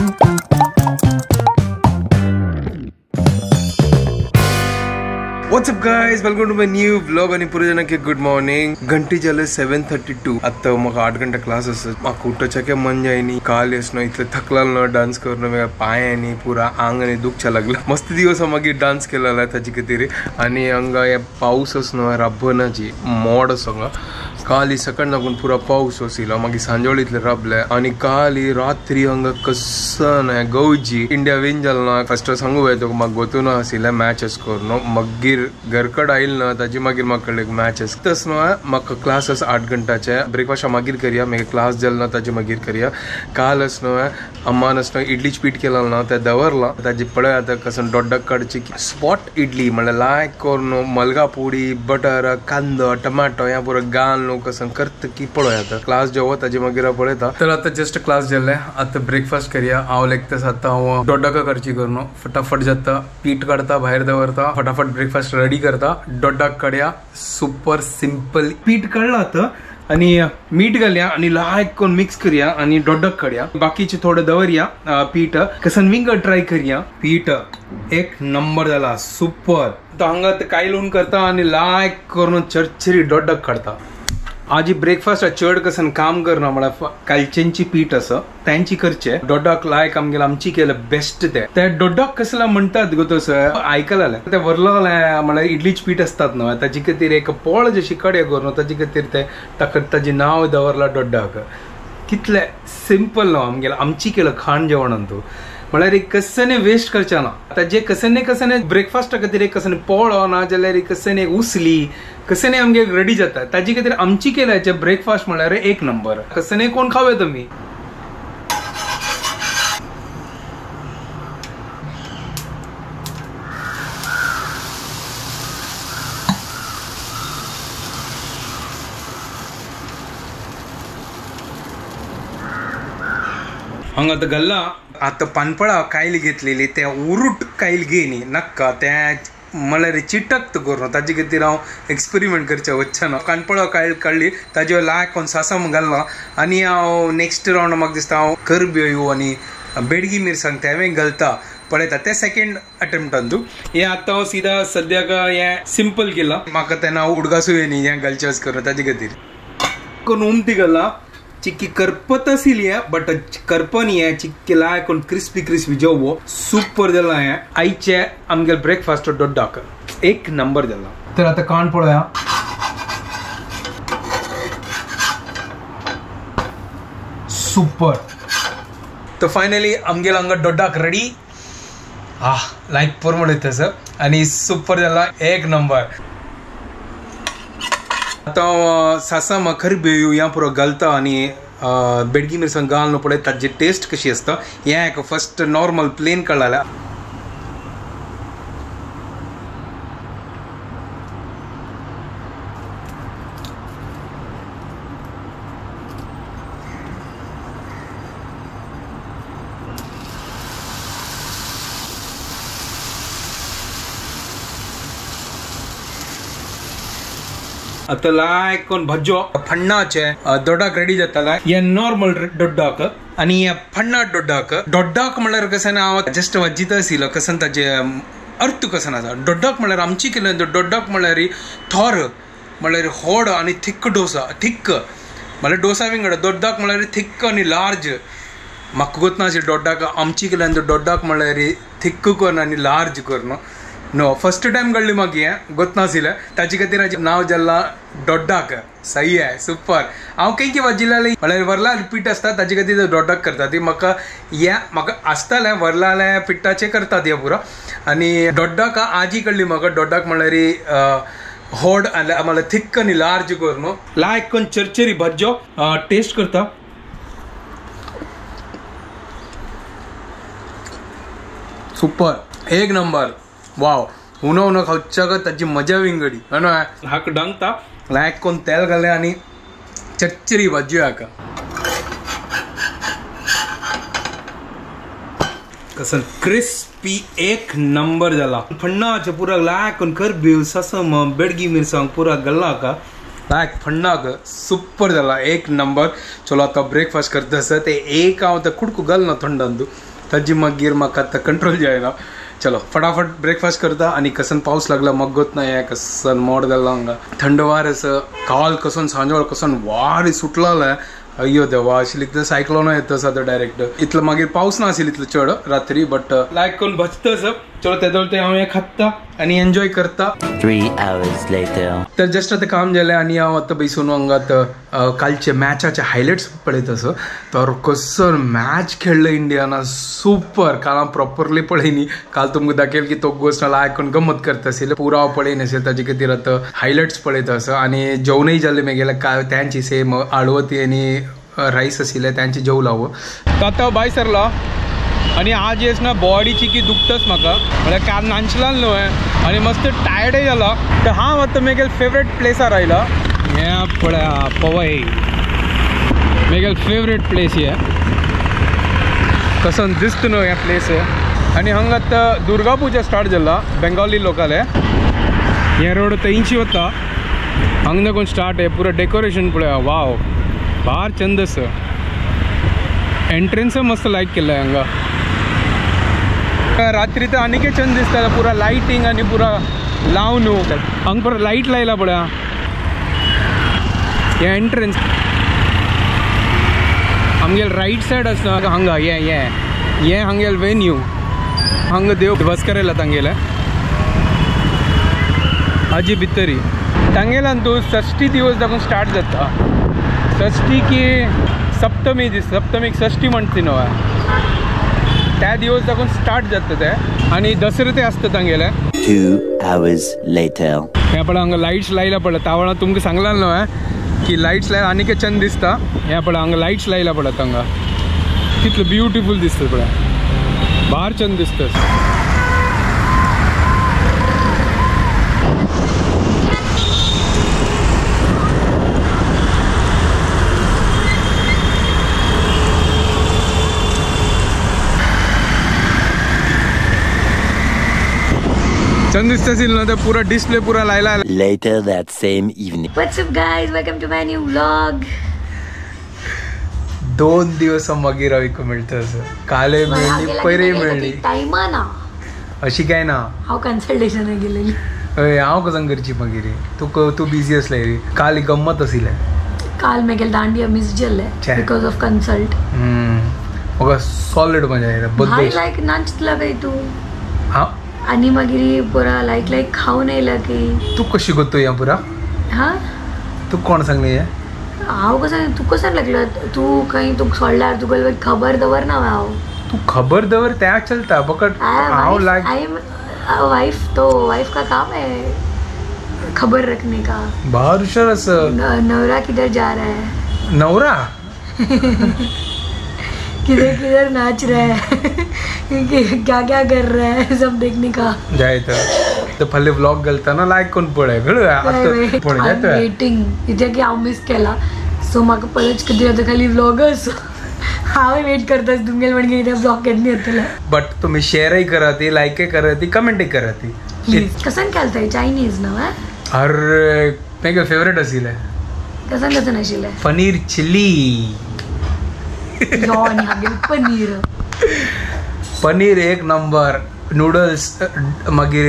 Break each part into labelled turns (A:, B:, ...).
A: What's up guys, welcome to my new vlog आणि पुरे जणांके good morning. घंटी झाले 7:32। आता मग 8 घंटा क्लास असत। मग उठच्या के मन जायनी काल येस न इतले थकलाल न डान्स करून मेरा पाय आणि पुरा आंग आणि दुखच्या लागला। मस्त दिवस मागीर डान्स केलेला ताजी खातीर आणि हांगा हे पाऊस आसनो राबनाची मोड आसा। काल सकाळ लागून पुरा पाऊस आशिल्लो, मागीर सांजवेळ इतले राबले आणि काल रात्री हांगा कसं ना गौजी इंडिया विन जालो ना। फर्स्ट सांगू जाय तुका म्हाका गोतू ना आशिल्लें मॅचेस करून, मागीर घरकड आयल ना ताजी मागीर म्हाका कळ्ळें मॅचेस तस न्हू। म्हाका क्लास आसा 8 घंटाचे, ब्रेकफास्ट मागीर करया, मागीर क्लास जाल ना ताजी मागीर करया। काल आस न्हू अम्मान आस न्हू इडलीच पीठ केला ना ते दवरला, ताजी पळय आतां कसं डोड्डाक काडची स्पॉट इडली म्हणल्यार लायक करून मलगा पोडी बटर कांदो टमाटो ह्या पुरो घाल न्हू कसं करता की पळय आतां क्लास जेवो ताजी मागीर पळयता। तर आतां जस्ट क्लास जाल्लें, आतां ब्रेकफास्ट करया। हांव लेगतस आतां हांव डोड्डाका करची करून फटाफट जाता, पीठ काडता भायर दवरता, फटाफट ब्रेकफास्ट रेडी करता, डोड्डाक काडया। सुपर सिंपल पीठ काडला आतां आणि मीठ घालया आणि लायक करून मिक्स करया आणि डोड्डाक काडया। बाकीचे थोडे दवरया पीठ कसन विंगड ट्राय करया। पीठ एक नंबर जाला सुपर। तो हांगा कायल करता आणि लायक करून चरचरी डोड्डाक काडता। आजी ब्रेकफास्ट चड कसन काम करना म्हळ्यार कालचेंची पीठ आसा त्यांची करचे डोड्डाक लायक आमगेले आमची केलं बेस्ट ते ते डोड्डाक कसला म्हणतात गो तसं आयकलाले ते वरला म्हळ्यार इडलीच पीठ असतात न्हू ताजी खातीर एक पोळ जशी कडे करून ताजी खातीर ते ताका ताजी नांव दवरला डोड्डाक। कितले सिंपल न्हू आमगेले आमची केलं खाण जेवणान तूं म्हळ्यार एक कसने वेस्ट करचे ना। आतां जे कसने कसने ब्रेकफास्टा खातीर एक कसने पोळो ना जाल्यार एक कसने उसली कसने आमगे रेडी जाता ताजी खातीर आमची केल्याचे ब्रेकफास्ट म्हळ्यार एक नंबर। कसने कोण खावे तुमी। हांगा आतां घाल्ला आतां पानपळा कायल घेतलेली ते उरूट कायल घेयनी नाका ते म्हळ्यार चिटक्त करून ताजे खातीर हांव एक्सपेरिमेंट करचें वचचें ना। कानपळा कायल काडली ताजे लायक कोण सासम घालना आनी हांव नेक्स्ट रावंड म्हाका दिसता हांव करबेव आनी बेडगी मिरसांग तें घालता पळयता ते सेकेंड अटेम्प्टान तूं हें आतां हांव सिदा सद्याक हें सिंपल केलां। म्हाका तेन्ना हांव उडगासूय न्ही हें घालचें करून ताजे खातीर करून उमती घालना। चिक्की करपत आशिल्ली बट करपनी है चिक्की लायक कोण क्रिस्पी क्रिस्पी जेवो सुपर जाला हें आयचे आमगेले ब्रेकफास्ट डोड्डाक एक नंबर जाला। तर आतां काण पळोवया। सुपर। तर फायनली आमगेले हांगा डोड्डाक रेडी। हा लायक परमळ तसं आनी सुपर जाला एक नंबर। आतां सासम करबेव ह्या पुरो घालता आनी बेडगी मिरसांग घालून पळय ताजी टेस्ट कशी आसता। हें एक फर्स्ट नॉर्मल प्लेन काडला। आतां लायक कोण भज्जो फण्णाचे दोड्डाक रेडी जाताला। हे नॉर्मल डोड्डाक आनी हे फण्णा डोड्डाक। डोड्डाक म्हणल्यार कशें ना हांव जस्ट वाजित आशिल्लो कसन ताजे अर्थ कसन आसा। डोड्डाक म्हणल्यार आमची केले डोड्डाक म्हणल्यार थोर म्हणल्यार होड आनी थिक्क डोसा थिक्क म्हणल्यार डोसा विंगड डोड्डाक म्हणल्यार थिक्क आनी लार्ज। म्हाका गोतना आशिल्लें डोड्डाक आमची केले डोड्डाक म्हणल्यार थिक्क करून आनी लार्ज करून नो फर्स्ट टायम कळ्ळी म्हाका हें गोतना आशिल्लें ताजे खातीर नांव जाल्लां डोड्डाक। सही आहे सुपर। हांव खंय वाजिल्लें म्हळ्यार वरला पीठ आसता ताजे खातीर डोड्डाक करता ती म्हाका हें म्हाका आसतालें वरलालें पिठाचें करतात हें पुरो आनी डोड्डाक आजी कळ्ळी म्हाका डोड्डाक म्हणल्यार होड म्हळ्यार थिक्क आनी लार्ज करून लायक करून चरचरी भाज्यो टेस्ट करता। सुपर एक नंबर। वाव उनो उनो खावच्याक ताजी मजा विंगडी हाका डांगता लायक कोण तेल घालें आनी चरचरी भाजयो हाका कसं क्रिस्पी एक नंबर जाला। फण्णाचे पुरा लायक कोण करबेव सासम बेडगी मिरसांग पुरा गल्ला हाका लायक थंडाक सुपर जाला एक नंबर. चलो आतां ब्रेकफास्ट करता आसा ते एक हांव आतां कुडको घाल ना थंडान तूं ताजी मागीर म्हाका आतां कंट्रोल जायना. चलो फटाफट ब्रेकफास्ट करता. आनी कसन पावस लागला मगत ना हे कसन मोड जाला हांगा थंड वार आसा. काल कसन सांजवेळ कसन वार सुटला अय्यो देवा आशिल्ली इतलें सायक्लोन येता आसा तो डायरेक्ट. इतलो मागीर पावस ना आशिल्लो इतलो चड रात्री बट लायक करून भजता आसा. चलो तेदोळ ते हांव हें खाता आनी एन्जॉय करता.
B: 3 hours later.
A: तर जस्ट आतां काम जालें आनी हांव आतां बसून हांगा आतां कालचे मॅचाचे हायलायट्स पळयत आसा. तर कसो मॅच खेळ्ळो इंडियान सुपर. काल हांव प्रॉपरली पळयनी. काल तुमकां दाखयल की तो गोश्ट लायक करून गम्मत करता आशिल्ले पुरो हांव पळयन आशिल्लें ताजे खातीर आतां हायलायट्स पळयत आसा. आनी जेवणूय जालें मेगेलें काल त्यांची सेम आळवती आनी रायस आशिल्लें त्यांचे जेवलो हांव. आतां भायर सरलो आनी आज येस ना बॉडीची की दुखतच म्हाका म्हळ्यार काल नाचलान न्हय आनी मस्त टायर्डय जाला. तर हांव आतां मेगेल फेवरेट प्लेसार आयला. हें पळया पवई मेगेल फेवरेट प्लेस हे कसो दिसता न्हू हें प्लेस. आनी हांगा आतां दुर्गा पुजा स्टार्ट जाला बेंगोली लोकाले. हे रोड तेंची वता हांगा कोण स्टार्ट हे पुरो डेकोरेशन पळया वाव बार चंद आसा. एंट्रन्स मस्त लायक केला हांगा. रात्री तर आनीक चंद दिसता पुरा लायटींग आनी पुरा लावन हांगा पुरा लायट लायला पळया. हे एंट्रन्स आमगेल रायट सायड आसा हांगा हे हे हे हांगेल वेन्यू हांगा देव बसकरेला तांगेले आजी भितरी तांगेल्यान तूं षष्ठी दिवस दाखोवन स्टार्ट जाता. षष्ठी की सप्तमी दीस सप्तमीक षष्ठी म्हणटा ती न्हू त्या दिवस दाखोवन स्टार्ट जाता ते आनी दसरे ते आसता तांगेले.
B: 2 hours later.
A: हें पळय हांगा लायट्स लायला पळय तावळा तुमकां सांगला न्हू की लायट्स लायला आनीक चंद दिसता. हें पळय हांगा लायट्स लायला पळय हांगा कितलो ब्युटिफूल दिसता पळय बार चंद दिसता. चंद दिसता ना ते पुरा डिस्प्ले पुरा लायला.
B: Later that same evening.
C: What's up guys, welcome to my new vlog.
A: 2 दिवस मागीर हांव मेळटा असं. कालय मेळ्ळी पयरय मेळ्ळी
C: टायमा ना
A: अशी काय ना
C: हांव कन्सल्टेशनाक गेलेली.
A: हय हांव कसं करची मागीर तुका तूं बिजी आसलें रे. काल गम्मत आशिल्लें.
C: काल मेगेल दांडिया मिस जाल्लें because of consult.
A: म्हाका सॉलिड मजा येयला.
C: हाय लायक नाचतला काय तूं?
A: हां
C: आणि मागीर पुरा लायक लायक खावन येयला की
A: तूं कशी गो तूं पुरा?
C: हां
A: तूं कोण सांगलें हें?
C: हांव कसं तुका कसं लागलं तूं खंय तुका सोडल्यार तुका खबर दवरना हांव.
A: तूं खबर दवर त्या चलता बकट हांव लायक
C: I am wife तो वाइफ का काम है खबर रखने का.
A: बाहर हुशार आसा.
C: नवरा किधर जा रहा है?
A: नवरा
C: किधर किधर नाच रहा है क्या क्या कर रहा है सब देखने का.
A: जाय तर फाल्यां व्लॉग घालतना लायक कोण पळय आतां पळय जाता
C: वेटिंग कित्याक की हांव मिस केला सो म्हाका परत कितें जाता खाली व्लॉगर्स हांव वेट करता तुमगेले म्हणजे कितें व्लॉग केन्ना येतले.
A: बट तुमी शेअरय करात लायकय करात कमेंटय करात.
C: प्लीज कसन केलताय चायनीज ना?
A: अरे म्हगे फेवरेट आशिल्लें.
C: कसन कसन आशिल्लें?
A: पनीर चिली.
C: यो आनी हांगेले पनीर
A: पनीर एक नंबर. नूडल्स मागीर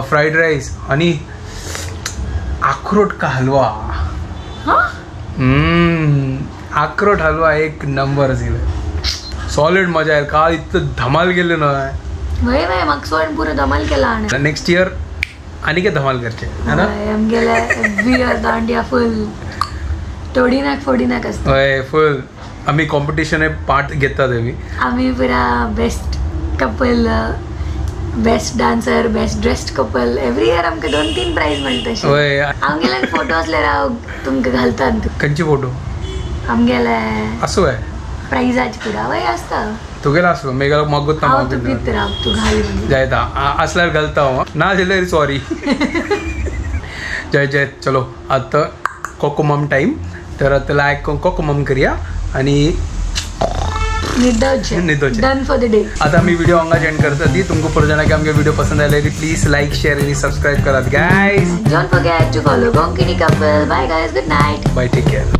A: फ्रायड रायस आनी अखरोट का हलवा. अखरोट हलवा एक नंबर आशिल्लें. सॉलिड मजा येयली. काल इतलो धमाल केली न्हय.
C: वय वय म्हाका सोड पुरो धमाल केला.
A: नेक्स्ट इयर आनीक धमाल करचें है ना?
C: आमगेले एवरी इयर दांडिया फूल तोडिनाक फोडिनाक आसता.
A: हय फूल आमी कॉम्पिटिशन पार्ट घेतात आमी.
C: आमी पुरा best couple best dancer best dressed couple every year आमकां 2-3 प्रायज मेळटा.
A: हय
C: आमगेले फोटो आसल्यार हांव तुमकां घालता.
A: खंयचे फोटो?
C: आमगेले
A: आसूं हय
C: प्रायजाचे पुरा वय आसता.
A: तुगेलो आसलो मेगेलो मागूत ना.
C: हांव तुका दिता राव तूं घाल
A: जायता आसल्यार घालता हांव ना जाल्यार सॉरी. जय जय. चलो आतां कोकोमम टायम. तर आतां लायक कोकोमम करया आनी निदोचे.
C: Done for the day.
A: आता आम्ही व्हिडिओ हांगाच एंड करता. ती तुमकां पुरो जाणांक आमगे व्हिडिओ पसंद आयले प्लीज लायक शेअर आनी सबस्क्रायब करात guys.
C: Don't forget to follow Konkani couple. Bye guys, good night.
A: Bye, take care.